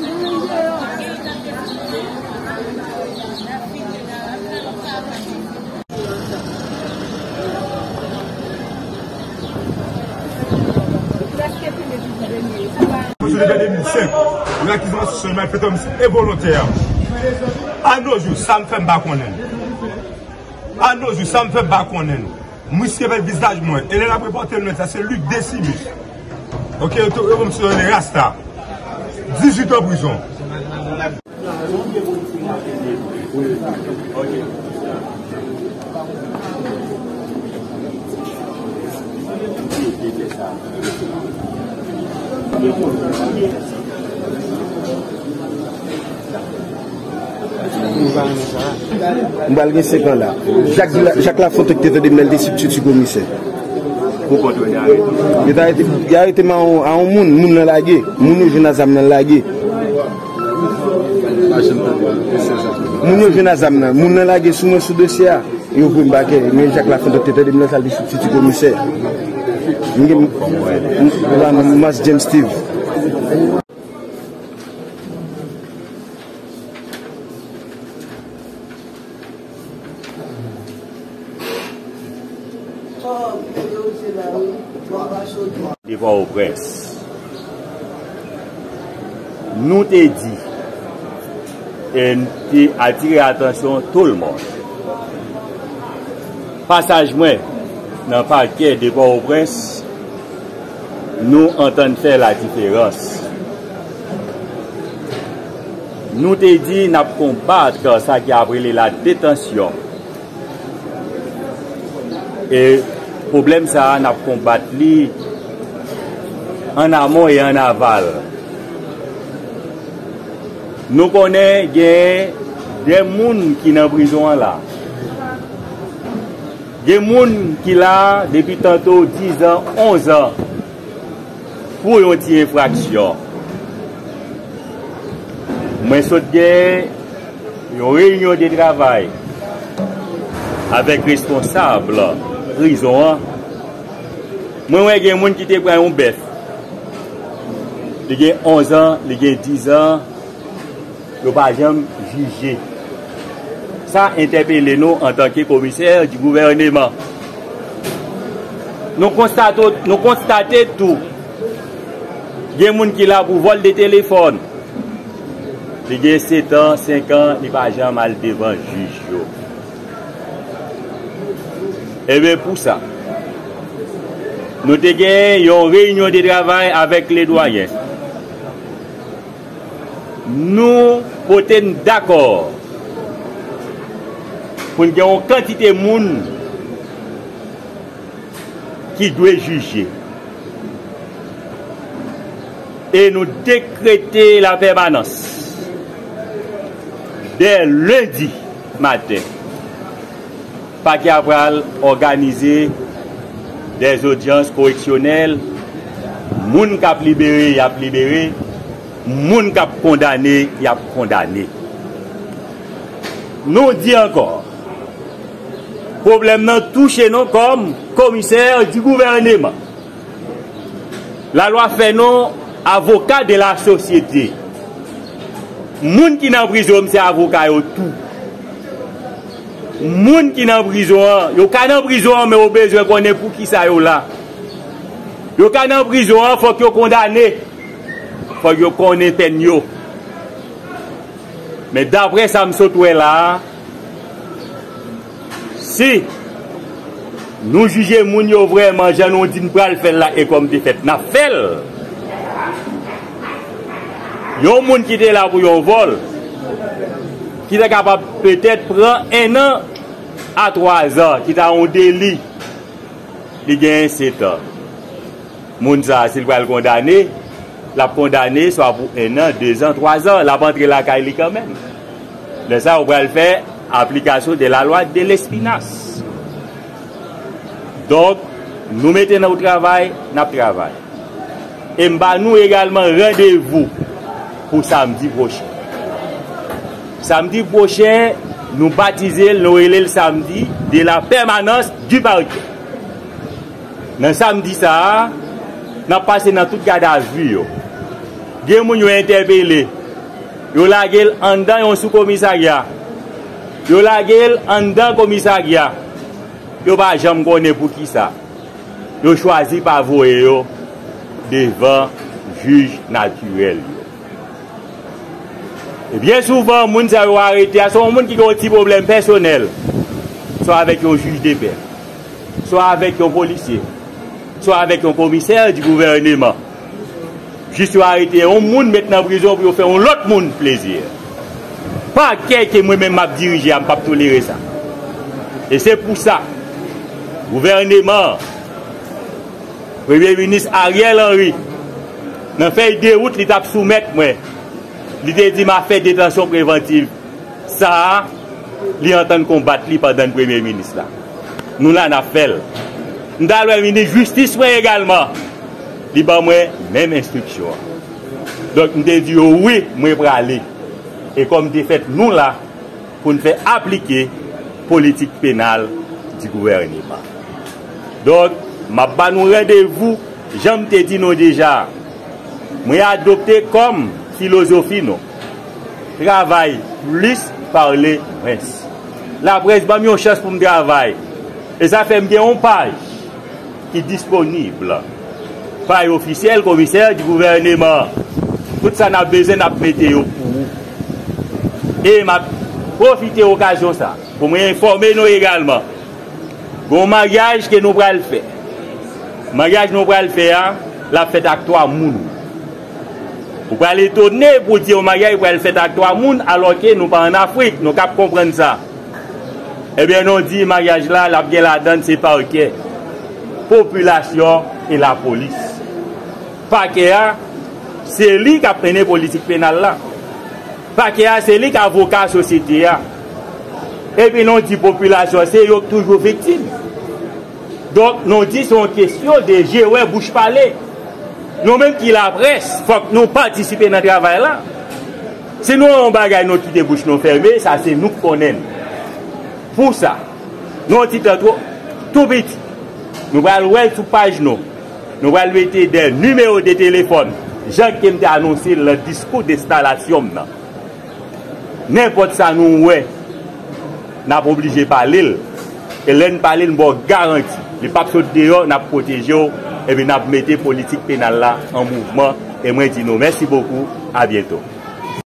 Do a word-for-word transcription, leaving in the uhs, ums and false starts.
Sou depi de mil senk, yon akizasyon malfektòm envolontè. Anojou, sa m fè m pa konnen. Anojou, sa m fè m pa konnen. M riske pèd vizaj mwen. E lè n ap repòte l, sa se Luc Decimus. Ok, yo tou, yo ban m sou le Rasta. Dizuit an prizon. M pral gen senk an la. Jak, Jak Lafontant ki te tande m nan, l te sibtiti komisè. Yo te arete, yo arete m a yon, a yon moun, moun nan lage. Moun yo jwenn a zam nan lage. Moun yo jwenn a zam nan. Moun nan lage sou mwen sou dosye a. Yo voye m pakè. Men Jak Lafontant te tande m nan, sa l te sibtiti komisè. M gen, m, m, m, Mas James Steve. De Pòtoprens. Nou te di, e n te atire atansyon tout le monde. Pasaj mwen nan pakè de Pòtoprens, nou antann fè ladiferans. Nou te di n ap konbat sa ki ap rele la detansyon. E pwoblèm sa a, n ap konbat li ann amon e ann aval. Nou konnen gen de moun ki nan prizon an la. Gen moun ki la depi tanto diz an, onz an pou yon ti enfraksyon. Mwen sot gen yon reyinyon de travay avèk responsab prizon an. Mwen wè gen moun ki te pran yon bèf. Li gen onz an, li gen diz an, yo pa janm jije. Sa entèpele nou antanke komisè di gouvèneman. Nou konstate, nou konstate tou, gen moun ki la pou vòl de telefòn. Li gen sèt an, senk an, li pa janm al devan jij yo. Ebyen, pou sa, nou te gen yon reyinyon de travay avèk ledwayen. Nou pote n dakò pou n gen yon kantite moun ki dwe jije. E nou dekrete lapèmanans dè lendi maten. Pakè a pral òganize dè zodyans koreksyonèl. Moun k ap libere, y ap libere. Moun k ap kondane, y ap kondane. Nou di ankò, pwoblèm nan touche nou kòm komisè di gouvèneman. Lalwa fè nou avoka de la sosyete. Moun ki nan prizon, se avoka yo tou. Moun ki nan prizon an, yo ka nan prizon an, men yo bezwen konnen poukisa yo la. Yo ka nan prizon an, fòk yo kondane. Fòk yo konnen pèn yo. Men daprè sa m sot wè la a, si nou jije moun yo vrèman jan nou di n pral fè l la e kòm te fèt n ap fè l, yon moun ki te la pou yon vòl, ki ta kapab petèt pran en an a twa zan, ki ta yon deli, li genyen sèt an. Moun sa a, si l pral kondane, l ap kondane swa pou en an, de zan, twa zan, l ap antre lakay li kanmenm. Lè sa a, ou pral fè aplikasyon de la loi de Lespinasse. Donk, nou mete nou travay, n ap travay. E m ba nou egalman randevou pou samdi pwochen. Samdi pwochen, nou batize l, nou rele l samdi de la permanence du parquet. Nan samdi sa a, n ap pase nan tout gadavi yo. Gen moun yo entèpele, Yo lage l anndan yon soukomisarya. Yo lage l anndan komisarya. Yo pa janm konnen poukisa. Yo chwazi pa voye yo devan jij natirèl yo. E byen souvan, moun sa yo arete a, se yon moun ki gen yon ti pwoblèm pèsonèl, swa avèk yon jij de pè, swa avèk yon polisye, swa avèk yon komisè di gouvèneman. Jis yo arete yon moun, met nan prizon pou yo fè yon lòt moun plezi. Pakè ke mwen menm m ap dirije a, m p ap tolere sa. E se pou sa, gouvèneman, Premye Minis Ariel Henry, nan fèy de wout li t ap soumèt mwen, li te di m afè detansyon prevantiv sa a, li antann konbat li pandan n Premye Minis la. Nou la, n ap fè l. M t al wè minis jistis mwen egalman. Li ban mwen menm enstriksyon an. Donk, m te di yo wi, mwen prale. E kòm defèt nou la, pou n fè aplike politik penal di gouvèneman. Donk, m ap ba nou randevou, jan m te di nou deja, mwen adopte kòm filozofi nou, travay plis, pale mwens. Laprès ban m yon chans pou m travay. E sa fè m gen yon paj ki disponib. Paj ofisyèl komisè di gouvèneman. Tout sa n ap bezwen, n ap mete yo pou ou. E m ap pwofite okazyon sa pou mwen enfòme nou egalman. Gon maryaj ke nou pral fè. Maryaj nou pral fè a, l ap fèt ak twa moun. Ou pral etone pou di yon maryaj pral fèt ak twa moun, alòke nou pa ann Afrik, nou kab konprann sa. Ebyen, nou di maryaj la, l ap gen ladan l se pakè, popilasyon e lapolis. Pakè a, se li k ap mennen politik penal la. Pakè a, se li k avoka sosyete a. Epi nou di popilasyon, se yo k toujou viktim. Donk, nou di se yon kesyon de je wè bouch pale. Nou menm ki laprès, fòk nou patisipe nan travay la. Si nou wè yon bagay nou kite bouch nou fèmen, sa se nou k konnen l. Pou sa, nou yon ti tan twò, tou piti. Nou pral wè l sou paj nou. Nou pral mete de nimewo de telefòn, jan ke m te anonse l nan diskou denstalasyon m nan. Nenpòt sa nou wè, n ap oblije pale l. E lè n pale l, m ba w garanti, li p ap sot deyò, n ap pwoteje w, epi n ap mete politik penal la an mouvman. E mwen di nou mèsi bokou, a byento.